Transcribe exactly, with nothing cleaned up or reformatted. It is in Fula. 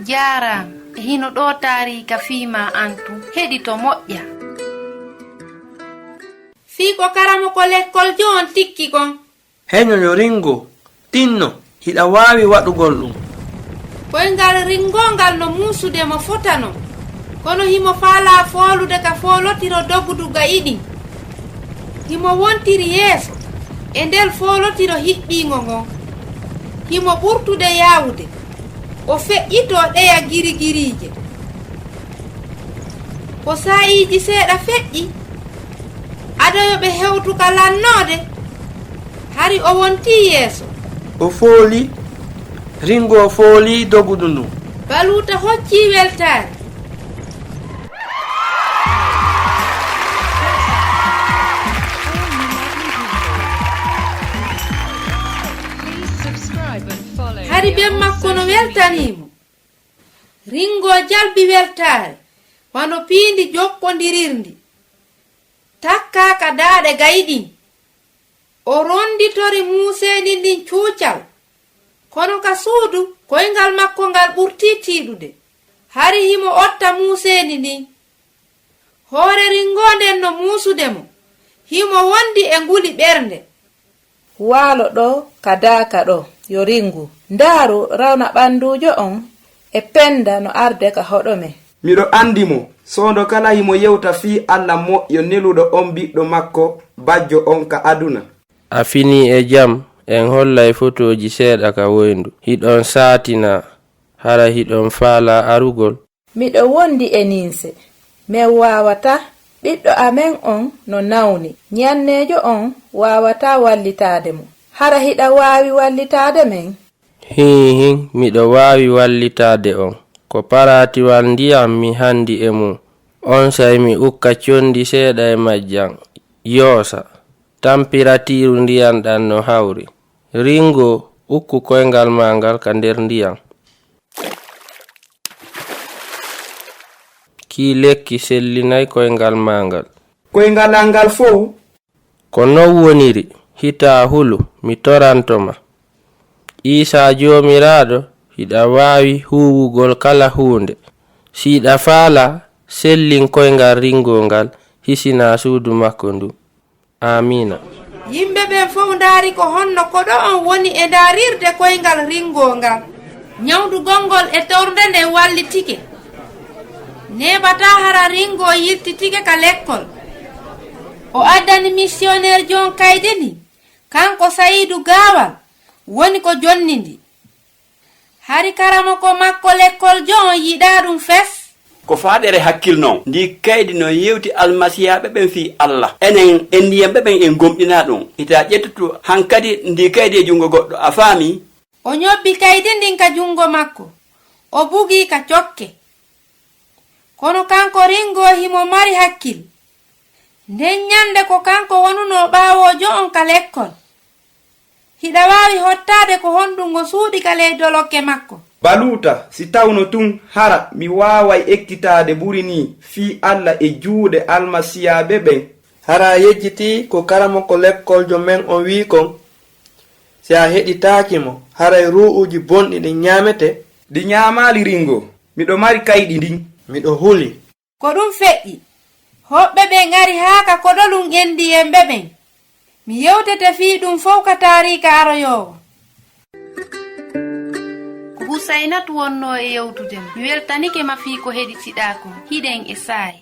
Jaaraama. E hino ɗoo taariika fii maa an tun. Heɗito moƴƴa. Fii ko karamoko lekkoljo on tikki kon. Heño yo Ringo, tinno, hiɗa waawi waɗugol ɗun. Koyngal Ringo ngal no muusude mo fota non. Kono himo faalaa foolude ka foolotiro dogudu ga'i ɗin. Himo wontiri yeeso e nder foolotiro hiɓɓiingo ngon. Himo ɓurtude yaawude. O feƴƴitoo ɗeya girigiriije. Ko saa'iiji seeɗa feƴƴi, ado yo ɓe hewtu ka lannoode, hari o wontii yeeso. O fooli, Ringo fooli dogudu ndun. Baluuta hoccii weltaare. Hari ben makko no weltanii mo. Ringo jalbi weltaare, wano piindi jokkondirirndi, takkaa ka daaɗe ga'i ɗin. O ronditori muuseendi ndin cuucal, kono ka suudu, koyngal makko ngal ɓurtii tiiɗude. Hari himo otta muuseendi ndin. Hoore Ringo nden no muusude mo. Himo wondi e nguli ɓernde. Waalo ɗoo ka daaka ɗoo, yo Ringo. Ndaaru rawna ɓannduujo on e pennda no arde ka hoɗo men. Miɗo anndi mo, soondo kala himo yewta fii Alla moƴƴo neluɗo on ɓiɗɗo makko bajjo on ka aduna. A finii e jam, en hollay fotooji seeɗa ka woyndu. Hiɗon saatinaa, hara hiɗon faalaa arugol? Miɗo wondi e ninse. Men waawataa. Ɓiɗɗo amen on no nawni. Ñanneejo on waawataa wallitaade mo. Hara hiɗa waawi wallitaade men? Hiihin, miɗo waawi wallitaade on. Ko paraatiwal ndiyan mi handi e mun. Onsay mi ukka condi seeɗa e majjan. Yoosa. Tamperatiiru ndiyan ɗan no hawri. Ringo, ukku koyngal maa ngal ka nder ndiyan. Kii lekki sellinay koyngal maa ngal. Koyngal an ngal fow? Ko non woniri, hitaa hulu, mi toranto ma. Iisaa Joomiraaɗo, hiɗa waawi huuwugol kala huunde. Si hiɗa faalaa, sellin koyngal Ringo ngal, hisinaa suudu makko ndun. Aamiina. Yimɓe ɓen fow ndaari ko honno koɗo on woni e ndaarirde koyngal Ringo ngal. Ñawndugol ngol e tornde nden wallitike. Neeɓataa hara Ringo yiltitike ka lekkol. O addani misiyoneerjo on kaydi ndin. Kanko Sayiidu Gaawal woni ko jonni ndi. Hari karamoko makko lekkoljo on yiɗaa ɗun fes. Ko faaɗere hakkil non, ndii kaydi no yewti almasiyaaɓe ɓen fii Alla. Enen enniyanɓe ɓen en gomɗinaa ɗun. Hitaa ƴettutu hankadi ndii kaydi e jungo goɗɗo, a faamii? O ñobbi kaydi ndin ka jungo makko, o bugii ka cokke. Kono kanko Ringo himo mari hakkil. Nden ñande ko kanko wonunoo ɓaawoojo on ka lekkol. Hiɗa waawi hottaade ko honɗun o suuɗi ka ley dolokke makko? Baluuta, si tawno tun hara mi waaway ekkitaade ɓuri nii fii Alla e juuɗe almasiyaaɓe ɓen. Hara a yejjitii ko karamoko lekkoljo men on wi'i kon? Si a heɗitaaki mo, haray ruu'uuji bonɗi ɗin ñaamete? Ɗi ñaamaali Ringo. Miɗo mari kaydi ndin. Miɗo huli. Ko ɗun feƴƴi. Hoɓɓe ɓen ari haa ka koɗolun endiyenɓe ɓen. Mi yewtete fii ɗun fow ka taariika aroyoowo. Ko Husaynatu wonnoo e yewtude ma. Mi weltanike ma fii ko heɗitiɗaa kon. Hiɗen e saa'i.